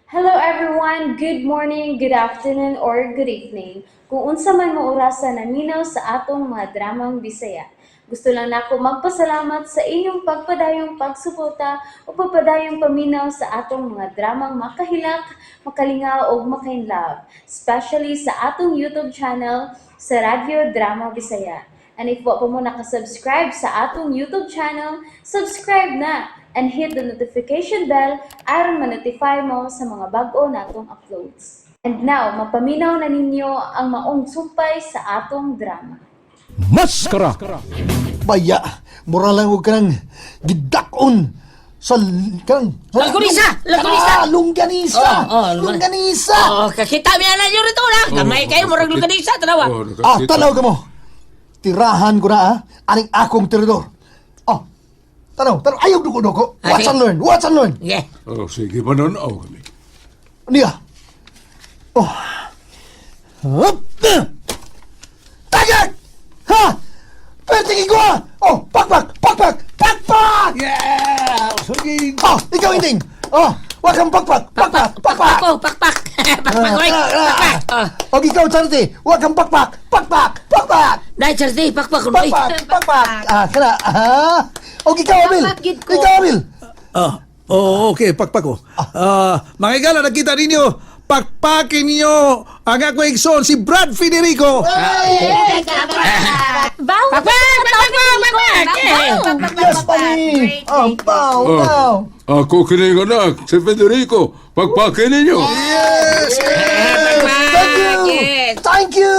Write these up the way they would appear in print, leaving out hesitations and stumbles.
Hello everyone! Good morning, good afternoon, or good evening. Kung unsa man mo orasa naminaw sa atong mga dramang Bisaya. Gusto lang nako magpasalamat sa inyong pagpadayong pagsuporta o pagpadayong paminaw sa atong mga dramang makahilak, makalingaw ug makainlove, especially sa atong YouTube channel sa Radyo Drama Bisaya. And if wa pa mo nakasubscribe sa atong YouTube channel, subscribe na and hit the notification bell aron ma-notify mo sa mga bag-o natong uploads. And now, mapaminaw na ninyo ang maong sumpay sa atong drama. Maskara! Baya, mura lang og kanang gidak-on sa kanang Longganisa! Longganisa! Ah, longganisa! Oh, Longganisa! Oh, kakita mi na yun ito na. Gamay kayo, murag longganisa, tanawa. Oh, Ah, nakakita. tanaw ka mo. Tirahan ko na ah, aning akong tirador. Oh, tanaw, tanaw, ayaw duko-duko. Ah, Watch sige. and learn, watch and learn. Yeah. Oh, sige, mananaw kami. Niya. Oh. Hup! Tagak! Ha! Pwede ko ah! Oh, pakpak! Pakpak! Pakpak! Yeah! Sige! Oh, ikaw Inting! Oh, wag kang pakpak! Pakpak! Pakpak! Pakpak ko, pakpak. Pakpak, oy. Pakpak. Oh. Og ikaw, Charity, wag kang pakpak! Pakpak! Pakpak! Dai, Charity, pakpak ko, oy. Pakpak! Pakpak! Ah, kana. Ah. Og ikaw, Abil! Pakpak gid ko. Ikaw, Abil! Ah, oh, okay, pakpak ko. Ah, mga igala, nakita ninyo, pakpakin ninyo ang ako igsoon, si Brad Federico. Bow! Pakpak, pakpak, pakpak. Bow! Yes, pani! Oh, bow, bow! Ako kining anak, si Federico. Pagpakin ninyo. Yes! Yes! Thank you! Yes. Thank you!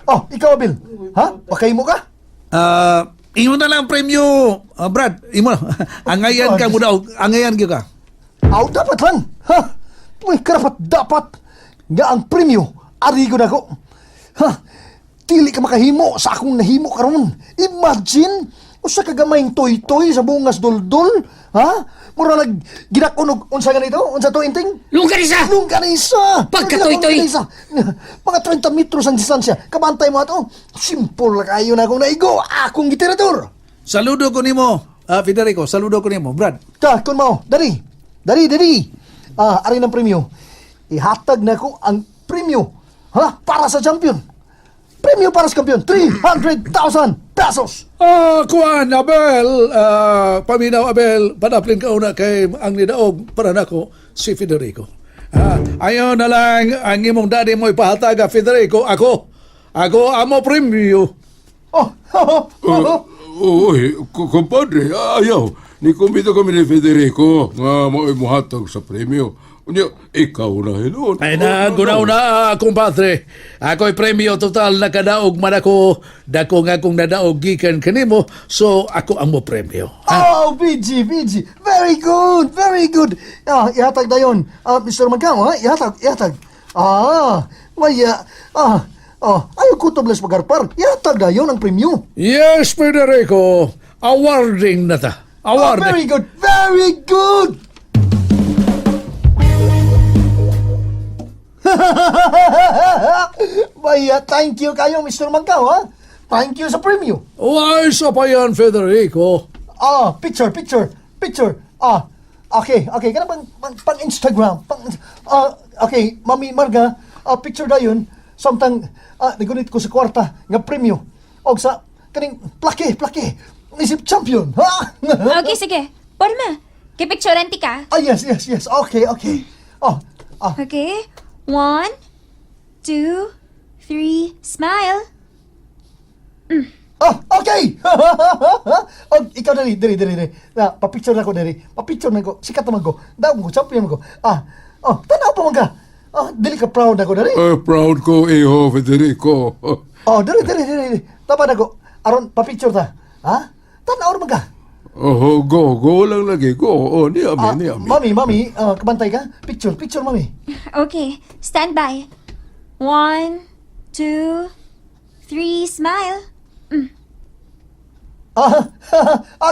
Oh, ikaw, Abil. Ha? Pakay mo ka? Ah, imo na lang ang premyo, ah, Brad. Imo na. Angayan ka mo daw. Angayan gyud ka. Aw, dapat lang. Ha? May karapat dapat nga ang premyo ari ko nako. Ha? Dili ka makahimo sa akong nahimo karon. Imagine usa ka gamayng toy-toy sa bungas duldul, ha? Mura lag gidakon og unsa ganito? Unsa to, Inting? Longganisa! Longganisa. Pagkatoy-toy. Longganisa. Mga 30 metros ang distansya. Kabantay mo ato. Simple ra kayo na akong naigo. Akong gitirador. Saludo ko nimo, ah, Federico. Saludo ko nimo, Brad. Ta, kun mao, dali. Dali, dali. Ah, ari ng premyo. Ihatag na ko ang premyo. Ha? Para sa champion. Premyo para sa kampiyon, 300,000 pesos. Ah, kuan Abel, ah, paminaw Abel, padaplin ka una kay ang nidaog para nako si Federico. Ah, ayaw na lang ang imong daddy mo ipahatag ah, Federico, ako. Ako amo premyo. Oh, oh, oh, oh. Uy, kumpadre, ayaw. Nikumbito kami ni Federico nga mao'y muhatag sa premyo. Unya, ikaw na hinuon. Ay na, gunaw na, kumpadre. Ako'y premyo total nakadaog man ako. Dako nga kong nadaog gikan kanimo, so ako ang mo premyo. Oh, BG, BG. Very good, very good. Ah, ihatag na yun. Ah, Mr. Magkamo, ha? Ihatag, ihatag. Ah, may, ah, ah, oh, ayaw ko tablas magarpar. Ihatag na yun ang premyo. Yes, Federico. Awarding na ta. Ah, Awarding. very good, very good. Baya, thank you kayo, Mr. Mangkaw, ha? Thank you sa premyo. Why sa pa yan, Federico? Ah, picture, picture, picture. Ah, okay, okay. Kana pang, pang, pang Instagram. Pang, ah, okay, Mami Marga, ah, picture dayon. Samtang, ah, nagunit ko sa kwarta nga premyo. Og sa, kaning, plake, plake. Isip champion, ha? Okay, sige. Porma. Kipicturean ti ka. Ah, yes. Okay, okay. Oh, ah, Okay. One, two, three, smile. Ah, okay. Og ikaw dali, dali, dali, dali. Na, pa-picture na ko dali. Pa-picture na ko. Sikat naman ko. Daog ko, champion ko. Ah, oh, tanaw pa man ka. Ah, dili ka proud ako dali. Eh, proud ko, iho, Federico. Oh, dali, dali, dali. Dali. Tama na ko. Aron, pa-picture ta. Ha? Tanaw man ka. Oh, go, go lang lagi. Go, oh, ni ami, Ah, ni ami. mami, mami, ah, kabantay ka. Picture, picture, mami. Okay, stand by. One, two, three, smile. Ah,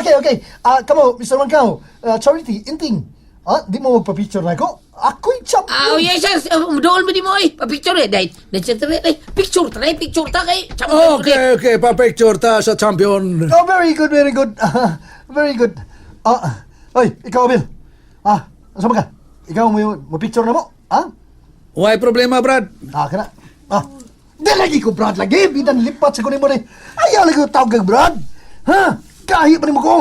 okay, okay. Ah, kamo, Mr. Mangkao. Ah, Charity, Inting. Ah, di mo magpa-picture na ko. Ako'y champion. Ah, oh, yes, yes. Dool mo di mo, eh. Pa-picture, eh. Dahil, dahil, eh. Picture, try, picture ta kay. Champion, Okay, okay, pa-picture ta sa champion. Oh, very good, very good. Ah, very good. Ah, oy, ikaw, Bill. Ah, saan ka? Ikaw mo mo picture na mo? Ha? Why problema, Brad? Ah, kana. Ah. Di lagi ko Brad lagi bidan lipat sa kunin mo ni. Ayaw lagi ko tawag kag Brad. Ha? Kahi pa nimo ko.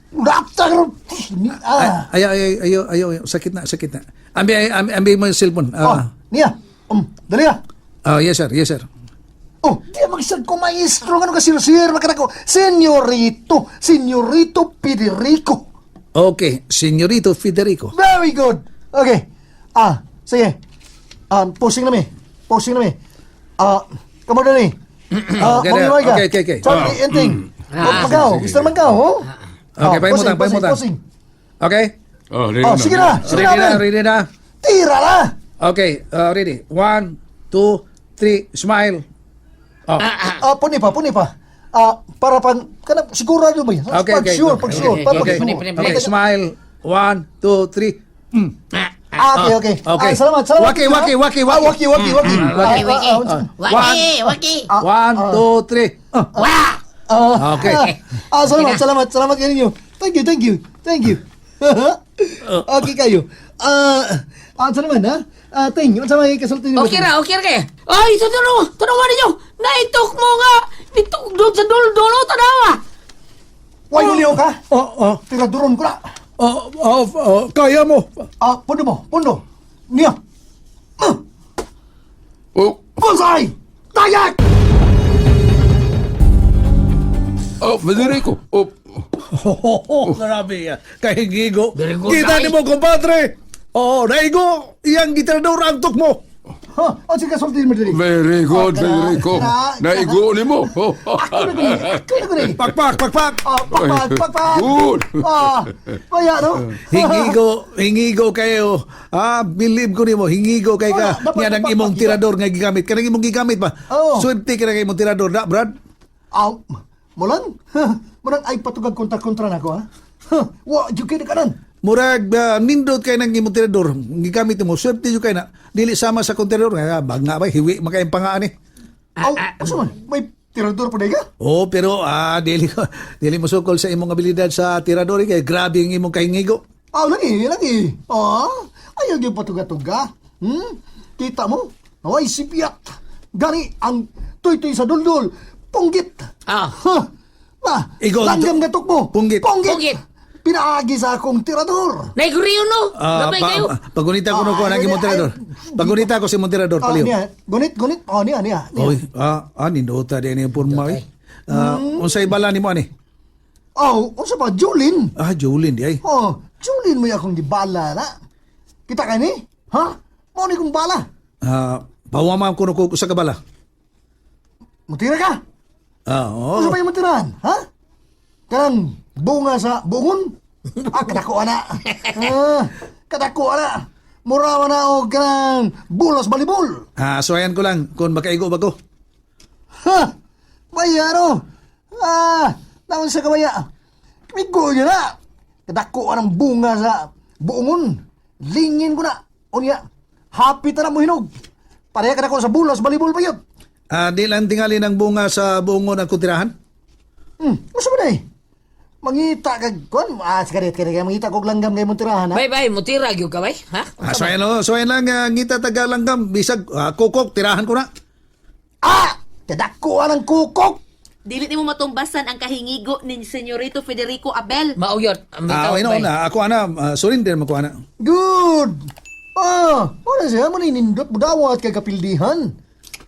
Rata karon. Ni ah. Ay, ay, ay, ayo, ayo, ayo, sakit na, sakit na. Ambi, ay, ambi, ambi mo yung cellphone. Oh, Ah, niya. Dali ah. ah, yes sir, yes sir. Oh, di magsag ko maestro ngano ka sir sir makana ko. Senyorito, Senyorito Federico. Okay, Senyorito Federico. Very good. Okay. Ah, sige. Posing na mi. Posing na mi. Ah, kamo dali. Ah, Okay, mamiway ka. okay. Charlie, enting. Ah. Pagkaw, Sige, sige. gusto naman ka, ho? Okay, Ah, pahimutan, posing, pahimutan. posing. Okay? Oh, ready Oh, sige na. Sige na, Ready na, Abel. ready na. Tira na. Okay, ready. One, two, three, smile. Oh, Ah, puni pa, puni pa. Ah, para pang kana sigurado mo yan. Okay, Pag okay. sure, pag sure, Okay, para okay. pag sure. Puni, puni, Okay, smile. One, two, three. Ah, okay, okay. Okay. Ah, salamat, salamat. Waki, waki, waki, Ah, waki. waki, waki, waki. Waki, waki. Ah, ah, Waki, waki. One, two, three. Oh. Wa! Ah, Okay. Ah, salamat, salamat, salamat kaninyo. Thank you, thank you, thank you. Okay kayo. Ah, ah, sa naman ha? Ah, ting, unsa may kasulti nimo? Okay ra, okay ra kay. Ay, ito tuno, tunawa ninyo. Naitok mo nga. Nitok doon sa dulo-dulo, tanawa. Way uliw ka? Oh, oh, Tiraduron ko na. oh, oh, oh, kaya mo. Ah, pundo mo, pundo. Niya. Ah, Oh, bullseye! Tayak! oh, Federico. Oh, Oh, grabe. ah. Kahingigo. Very good, Kita ay. ni mo, compadre. Oh, naigo. Iyang gitrador ang tuk mo. Ha, unsa kasulti nimo diri? very good, Ah, kana, Federico. kana, Naigo ni mo. Ako na gani, ako na gani. Pakpak, pakpak. Ah, pakpak, pakpak. Good. Ah, kaya no? Hingigo, hingigo kayo. Ah, believe ko nimo, hingigo kay ka. Wala, dapat Nga nang dapat imong makita. tirador nga gigamit. Kanang imong gigamit ba? Oo. Swerte ka na kay imong tirador na, Brad. Ah, mulang? Mulang ay patugag kontra-kontra na ako, ha? Huh, wa, jud kay kanan. Murag nindot kay nang imong tirador, gigamit mo, swerte jud kay na. Dili sama sa akong tirador nga bag nga ba hiwi makayang pangaan eh. Aw, asa man? May tirador pa ka? Oh, pero dili ko dili mo sukol sa imong abilidad sa tirador eh, kay grabe ang imong kahingigo. Aw, lagi, lagi. Ah, ayaw gyud patuga-tuga. Kita mo? Naway sipiyat. Gani ang tuy-tuy sa duldul. Punggit. Ah. Huh. Ma, Igo, langgam nga tukmo. Punggit. Punggit. Punggit. Pinaagi sa akong tirador. Naiguriyo no. Gamay kayo. Pagunita ko no ko Ah, ang imong ay, tirador. Pagunita ko si imong tirador Ah, paliw. niya. Gunit, gunit. Oh, niya, niya. Niya. Oy, nindota din yung porma eh. Unsay bala nimo ani? Oh, unsa pa Julin? Ah, Jolene di ay. Oh, Julin mo akong gibala na. Kita ka ni? Ha? Mao ni kong bala. Pawa man kuno ko sa kabala. Mutira ka? Ah, oo. Unsa pa yung mutirahan? Ha? Kanang bunga sa bungon? Ah, kadako ana. Ah, kadako ana. Murawa na og kanang bulos balibol. Ah, so ayan ko lang kung makaigo ba ko. Ha? Bayaro. Ah, naon sa kabaya. Migo yun na. Kadako ang bunga sa buongon. Lingin ko na. Unya, happy ta na mo hinog. Pareha ka na ko sa bulos, balibol pa yun. Ah, di lang tingali ng bunga sa buongon ang kutirahan. Usa ba na eh? Mangita kag kuan, ah, sige kaya kaya mangita kog langgam kay mong tirahan ha. Bay, bay, mutira gyud ka bay. Ha? Ah, so ayan, oh, so ayan lang ngita tagalanggam bisag kokok tirahan ko na. Ah, kadako ang kukok. Dili nimo matumbasan ang kahingigo ni Senyorito Federico Abel. Mauyot. Ang Ah, bitaw, ino bay. na ako ana, surrender mo ko ana. Good. Ah, wala siya mo nindot budawat kay kapildihan.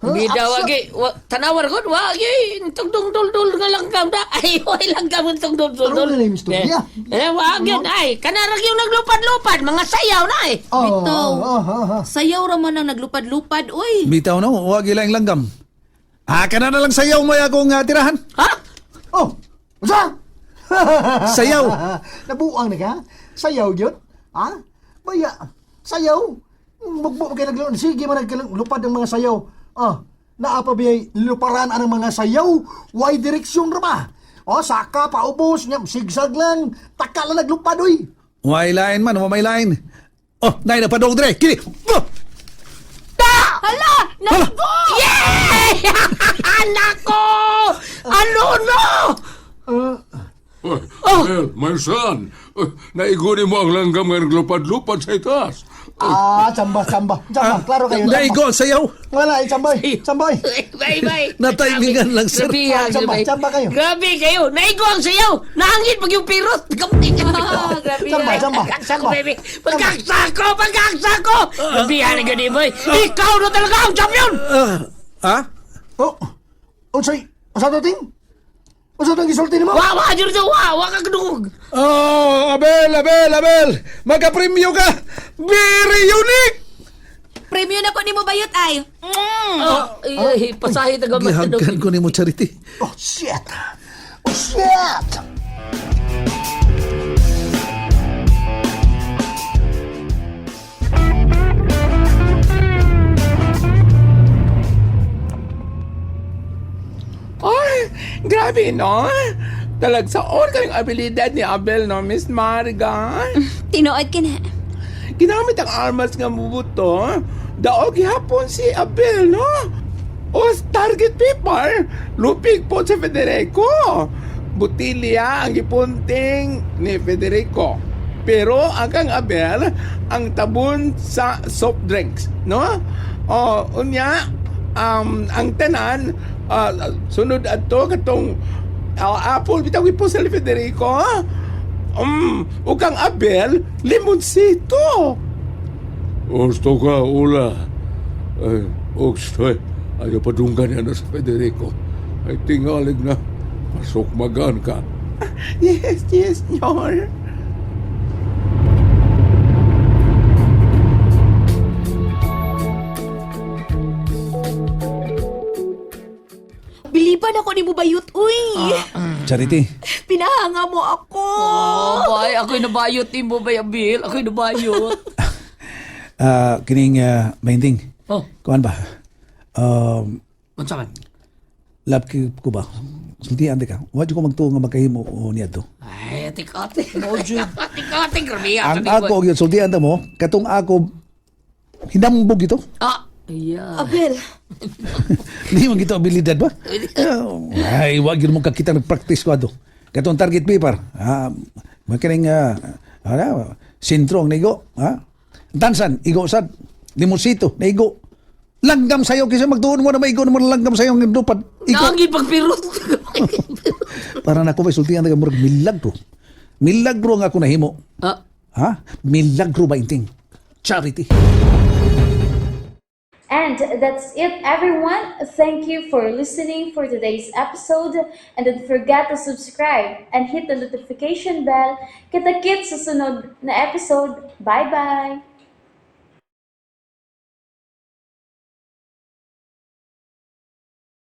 Ha, Bida aksa- wagi, wa, tanawar ko, wagi, tungdong dul nga langgam da. Ay, way langgam ang tungdong dul Tarong na lang yung istorya. Eh, wagi, ay, kanarag yung naglupad-lupad, mga sayaw na eh. Ah, Bitaw. ah, ah, ah. Sayaw ra man ang naglupad-lupad, uy. Bitaw no, wag ilang langgam. Ah, kana na lang sayaw mo akong tirahan. Ha? Oh, unsa? Sayaw. Nabuang na ka? Sayaw yun? Ha? Baya, sayaw. Mugbo kay naglo. Sige man naglupad ang mga sayaw. Ah, naa pa biyay luparan ang mga sayaw. Way direksyon ra ba? Oh, saka paubos nya sigsag lang. Taka lang naglupad oy. Way lain man, wa may lain. Oh, nay na padong dire. Kini. Oh! Hala! Naigo! Yay! Nako! Ano no? Oy, Oh. Well, my son, naigo ni mo ang langgam nga naglupad-lupad sa itaas. Ah, chamba, chamba. Chamba, klaro kayo. Chamba. Naigo ang sayaw. Wala, eh, chamba. Eh, Chamba. Eh. Bye, bye. Natimingan lang, sir. Grabe, ah, Chamba, grabe. chamba kayo. Grabe kayo. Naigo ang sayaw. Nahangin pag yung pirot. Gamti ka. Ah, grabe Chamba, ah. chamba, Pagkaksako, chamba. baby. Pagkaksako, pagkaksako. Grabe, ah, gani, boy. Ikaw na talaga ang champion. Ah, ah? Oh, unsay, unsa to ting? Unsa tong gisulti nimo? Wa, wa, dito, wa, wa ka kadungog. Oh, Abel, Abel, Abel! Magka-premyo ka! Very unique! Premyo na ko nimo bayot ay. Oh, ay, pasahe taga Gihagkan ko ni mo, Charity. Oh, shit. Oh, shit. Ay, grabe, no? Talagsaon kayong abilidad ni Abel, no, Miss Marga? Tinuod ka na. Ginamit ang armas nga mubuto. Daog gihapon si Abel, no? O target paper, lupig po si Federico. Butilya ang gipunting ni Federico. Pero ang kang Abel, ang tabon sa soft drinks, no? O, unya, ang tanan, sunod adto katong apple bitaw gipo sa Federico. Ug kang Abel, limonsito. Gusto ka, ula. Ay, Oxtoy, ayaw padunggan yan sa Federico. Ay, tingalig na. Pasok magaan ka. Yes, yes, senyor. Biliban ako nimo bayot uy. Charity, Pinahanga mo ako. Oh, boy, ako'y nabayot ni mo, bay, Abel. Ako'y nabayot. Kining mainding. Oh. Kuan ba? Unsa man? Love ko ba? Sultian di ka. Wa jud ko magtuo nga magkahimo o niya to. Ay, atik-atik. Atik-atik, grabe. ah, Ang ako gyud sultian ta mo, katong ako hinambog ito. Ah, yeah. Abel, Di man gito abilidad ba? Ay, wag yun mo kakita nag-practice ko ato. Katong target paper. Ah, makining ano, sentro ang naigo, ha? Tansan, igo sad. Limonsito, naigo. Langgam sayo kasi magtuon mo na maigo naman langgam sayo ang dupad. Igo. Naangin pagpirot. Para na ko may sultian taga murag milagro. Milagro ang ako nahimo. Ah, Ha? Milagro ba inting? Charity. And that's it, everyone. Thank you for listening for today's episode. And don't forget to subscribe and hit the notification bell. Kita-kits sa sunod na episode. Bye-bye!